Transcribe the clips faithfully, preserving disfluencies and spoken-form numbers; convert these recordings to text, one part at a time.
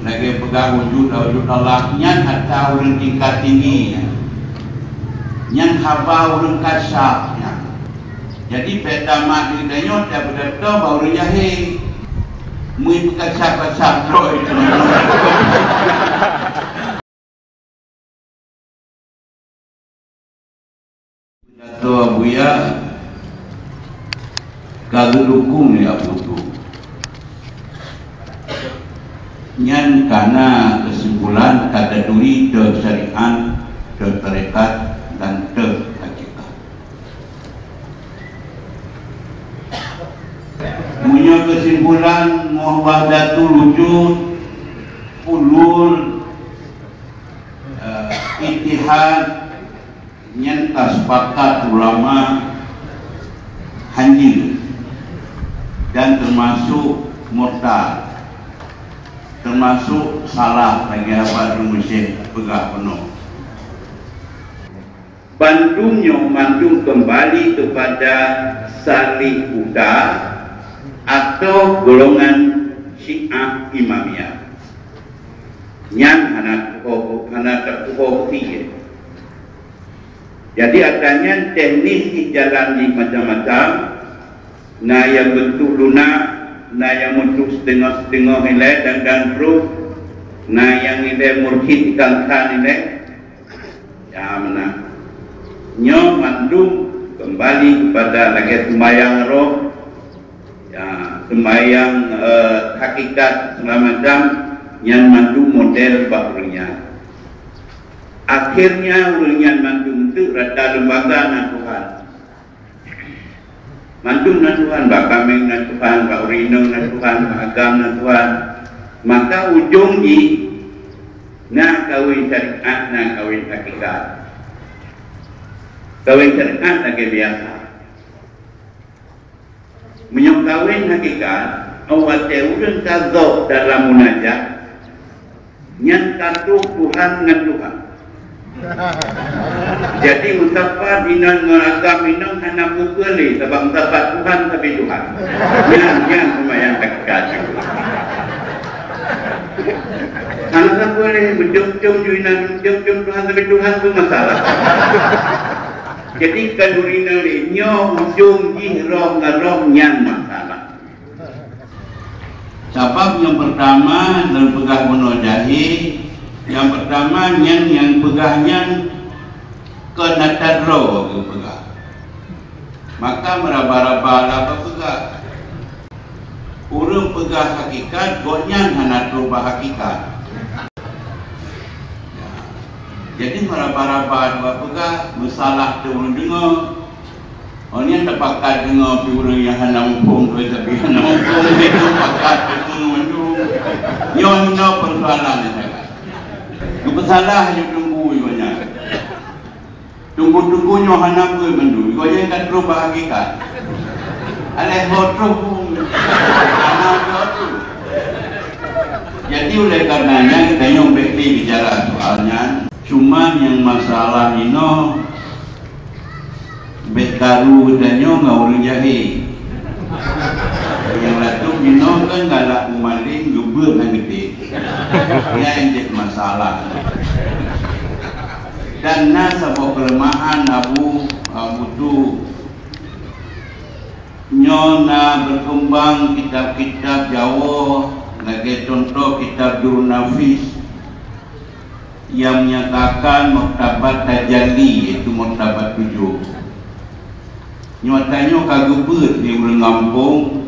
Lagèe peugah wujud, wujud Allah nyan ata ureueng tingkat tinggi nyan. Nyan haba ureueng kasyaf nyan. Jadi, peta mat di tanyoe, tiap beudatoe bak ureueng jahé. Mui peukasyaf-kasyaf droe itu. Pidato Abuya ka geudukong lé Abu Tu. Nyan ka na keusimpulan ka taturi teuh syariat, teuh tarekat, dan teuh hakikat. Meunyoe keusimpulan wahdatul wujud, hulul, eh, ittihad, nyan ka sepakat ulama hanjeuet dan teumasok murtad, teumasok salah lagèe haba Imam Syekh peugah bunoe. Bandum nyoe mandum keumbali keupada salib buta atau golongan Syiah Imamiyah. Nyan hana tuho, hana tatuho sie. Jadi, atra nyan teknis jih jalan jih macam-macam. Na nyang beutôh lunak, na nyang beutôh siteungoh-siteungoh ilèe dan, dan troh, na nyang ilèe murtad ikan-ikan ilèe. Ya, meunan. Nyoe mandum keumbali keupada lagèe seumbahyang roh, ya, seumbahyang, eh, hakikat, segala macam, nyan mandum model bak ureueng nyan. Akhirnya, ureueng nyan mandum teuk rata lembaga na Tuhan. Mandum na Tuhan, bak kaméng na Tuhan, bak ureueng inong na Tuhan, bak agam na Tuhan. Maka ujong jih na kawin syariat, na kawin hakikat. Kawin syariat lagèe biasa. Meunyoe kawin hakikat, watèe ureueng ka gob dalam munajat, nyan ka troh Tuhan ngon Tuhan. Jadi, meusapat inong ngon agam inong hana peue-peue lé, sabab meusapat Tuhan sabe Tuhan. Nyan, nyan seumayang hakikat. Hana sapeue lé, meucom-com ju inan, meucom-com Tuhan sabe Tuhan, peue masalah? Jadi, khanuri nyan lé, nyoe ujong jih roh ngon roh nyan masalah. Sabab nyang peurtama, lôn peugah bunoe jahé, nyang peurtama nyan nyang peugah nyan kon atra droe geupeugah. Maka meuraba-raba laba peugah. Ureueng peugah hakikat, gobnyan hana troh bak hakikat. Ya. Jadi, meuraba-raba dua peugah, meusalah teuh ureueng deungoe. Oh, nyan tapakat deungoe pih ureueng nyang hana muphom, tapi hana muphom, itu pakat deungoe mandum. Nyoe hinoe peusoalan nyan. Geupeusalah lé teungku gobnyan. Teungku-teungku nyoe hana peue mandum, gobnyan ka troh bak hakikat. Alah ho troh pun hana troh. Jadi, oleh karena nyan, geutanyoe bèk lé bicara soal nyan. Cuma nyang masalah inoe, bèk karu geutanyoe ngon ureueng jahé. Nyang lakoe inoe kan galak meumaleng geubeuet ngon geude. Nyan jeuet masalah. Dan na saboh keuleumahan Abu, Abu Tu. Nyoe na beukeumbang kitab-kitab Jawoe, lagèe cuntoh kitab Durun Nafis, nyang menyatakan martabat tajalli, yaitu martabat tujoh. Nyoe tanyoe ka geubeuet di ureueng gampông.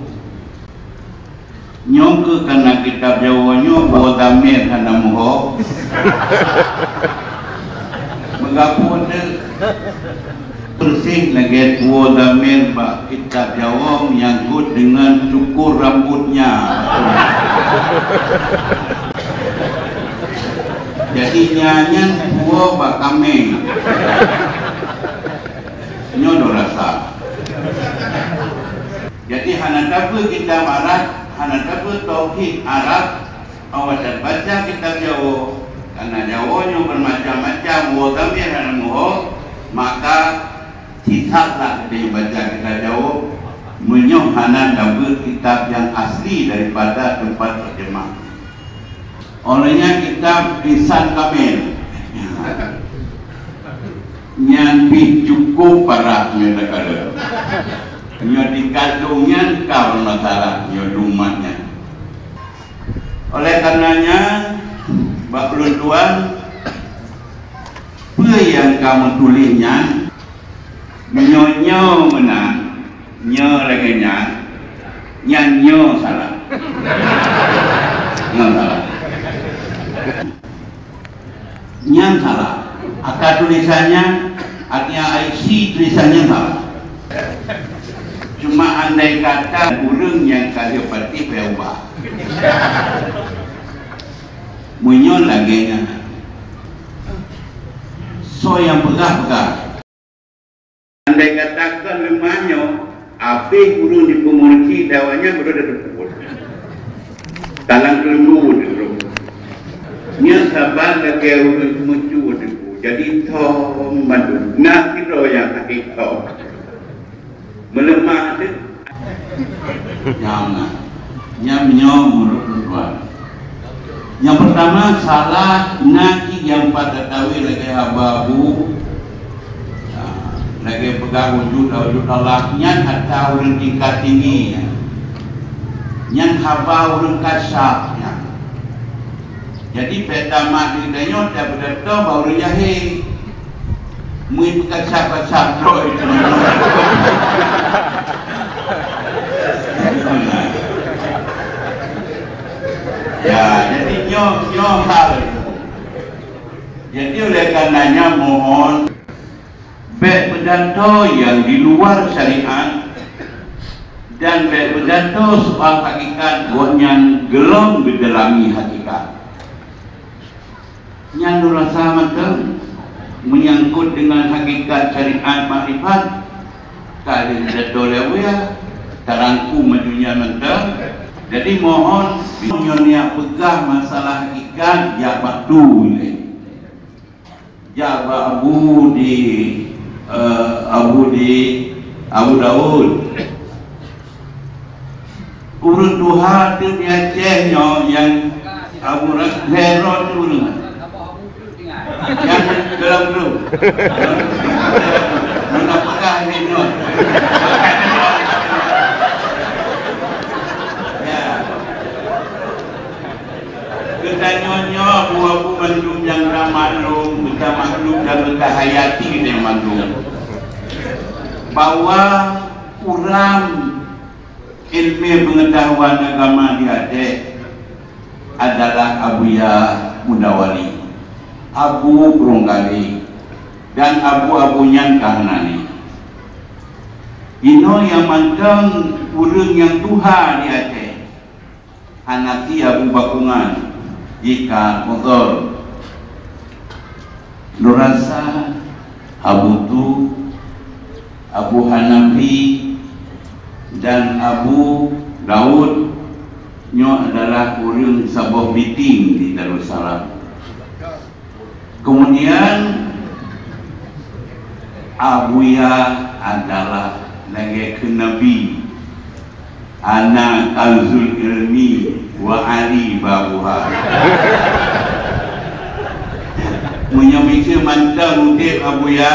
Nyoe keuh kana kitab Jawoe nyoe, woe dhamir hana meuho. Meugapo teuk? Persis lagèe woe dhamir bak kitab Jawoe menyangkut dengan cukur rambutnya. Jadi, nya nyan woe bak kaméng. Nyoe droe rasa. Jadi, hana tabeuet kitab Arab, hana tabeuet tauhid Arab, awak tabaca kitab Jawoe. Karena Jawoe nyoe bermacam-macam, woe dhamir hana meuho, maka sisatlah geutanyoe baca kitab Jawoe, meunyoe hana tabeuet kitab nyang asli daripada teumpat terjemah. Oleh nyan kitab Lisan Kamil nyan pih cukup parah nyoe takalon. Nyoe dikandong nyan ka bermasalah nyoe lumat nyan. Oleh karenanya, bak ulôn tuan, peue nyang ka meutuléh nyan, meunyoe nyoe meunan, nyoe lagée nyan, nyan nyoe salah. Nyoe salah. Nyan salah. Ata tulisan nyan, artinya isi tulisan nyan salah. Cuma andai kata ureuëng nyang ka lheueh patéh payah ubah. Meunyoe lagée nyan, soe nyang peugah-peugah. Andai kata kon leumah nyoe, abéh ureuëng jipeumurci dawa nyan beudôh teupeue. Talang keuleubu ureuëng. Nyan saban lagée ureuëng meucue teupeue. Jadi thom bandum. Na sidroe nyang sakét thom. Meuleumah teuh. Nyang na. Nyang nyoe meunurot lôn tuan. Nyang peurtama, salah na cit nyang pat tatawi lagée haba bu. Ya, lagée peugah wujud, wujud Allah nyan ata ureuëng tingkat tinggi nyan. Nyan haba ureuëng kasyaf nyan. Jadi, peta mat di tanyoe, tapi dah tahu baru jahé. Mui peukasyaf-kasyaf droe itu. Ya, jadi nyoe, nyoe hal. Jadi, oleh karenanya mohon, bék peudato nyang di luar syariat dan bék peudato soal hakikat, gobnyan geulom geudalami hakikat. Nyan lôn rasa mantong meunyangkot deungon hakikat syariat makrifat, ka lheueh geudato lé Abuya, tarangkum aju nyan mantong. Jadi mohon, meunyoe neujak peugah masalah hakikat, jak bak tu ilée. Jak bak Abu di, eh, Abu di, Abu Daud. Ureuëng tuha teuh di Aceh nyoe nyang Abu Ra-, Herod teuh ureuëng. Nyang dalam tu. Meunan peugah lé nyoe. Ya. Geutanyoe nyoe abu-abu mandum nyang ka maklum, geuka maklum dan geuka hayati geutanyoe mandum, bahwa urang ilmu pengetahuan agama di Aceh adalah Abuya Mudawali, Abu Burung Kali, dan abu-abu nyan ka hana lé. Inoe nyang mantong ureuëng nyang tuha di Aceh. Hanafi Abu Bakungan, jika Mudhor, Nurasa Abu Tu, Abu Hanafi, dan Abu Daud nyoe adalah ureuëng saboh meeting di Darussalam. Kemudian, Abuya adalah lagée kheun Nabi, "Ana kanzul ilmi wa Ali babuha." Meunyoe miseue mantong udeb Abuya,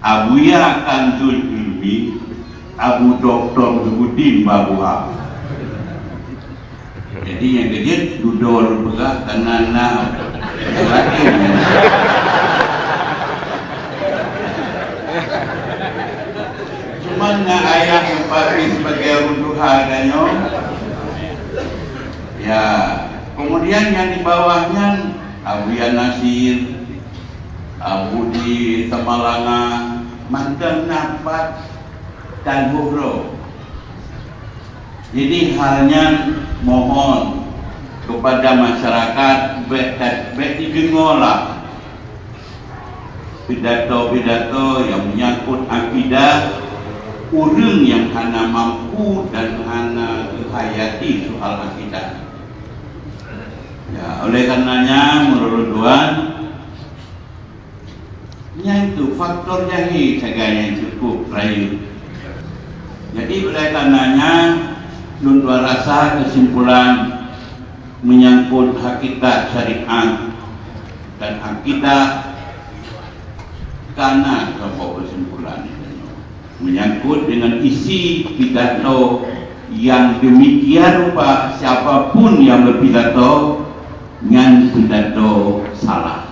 Abuya kanzul ilmi, Abu Doktor Zuhuddin babuha. Jadi nyang keujeuet dudoe lôn peugah kana na nyang laén. Cuman na ayah nyang patéh sibagai ureuëng tuha tanyoe. Ya, kemudian nyang di bawah nyan Abuya Nasir, Abu di Samalanga, mantong na pat dan Buhro. Jadi hal nyan mohon kepada masyarakat bék ta-, bék dideungoe lah pidato-pidato nyang menyangkut akidah ureuëng nyang hana mampu dan hana geuhayati soal akidah. Ya, oleh karenanya, meunurot tuan, nyan tu faktor jahé sagai nyang cukup rayeuk. Jadi, oleh karenanya, lôn tuan rasa kesimpulan Menyangkut hakikat syariat dan akidah, kana saboh kesimpulan itu. Menyangkut dengan isi pidato yang demikian rupa, siapapun yang berpidato, nyan pidato salah.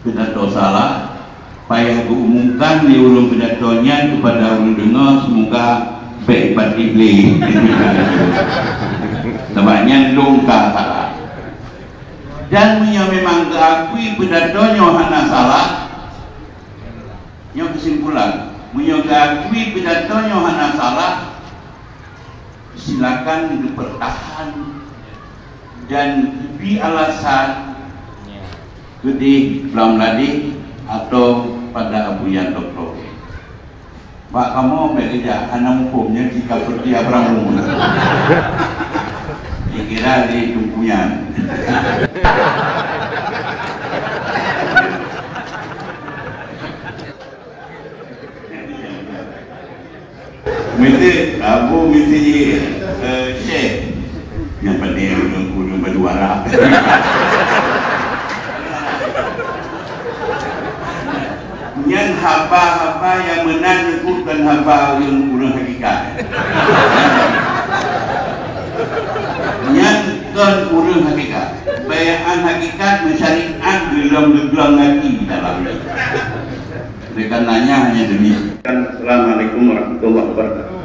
Pidato salah, payah geuumumkan lé ureuëng pidato nyan kepada ureuëng deungoe, semoga bék ipat iblih. Sabab nyan lôn ka salah. Dan meunyoe memang geuakui pidato nyoe hana salah, nyoe kesimpulan, meunyoe geuakui pidato nyoe hana salah, silakan dipertahan dan diberi alasan keudeh lam ladeh atau pada Abuya Doktor. Bak kamoe bék geujak hana muphom nyan jika seperti Abraham. Dikira di tumpuyan. Mesti, Abu mesti, eh, Syekh. Nyang penting ureuëng-ureuëng berdua lah. Nyan haba-haba nyang meunan nyoe kon haba ureuëng-ureuëng hakikat. Nyan kon ureuëng hakikat. Bayaan hakikat meusyariat geulom-geulom lagi dalam nyan. Oleh karenanya hanya demikian. Assalamualaikum warahmatullahi wabarakatuh.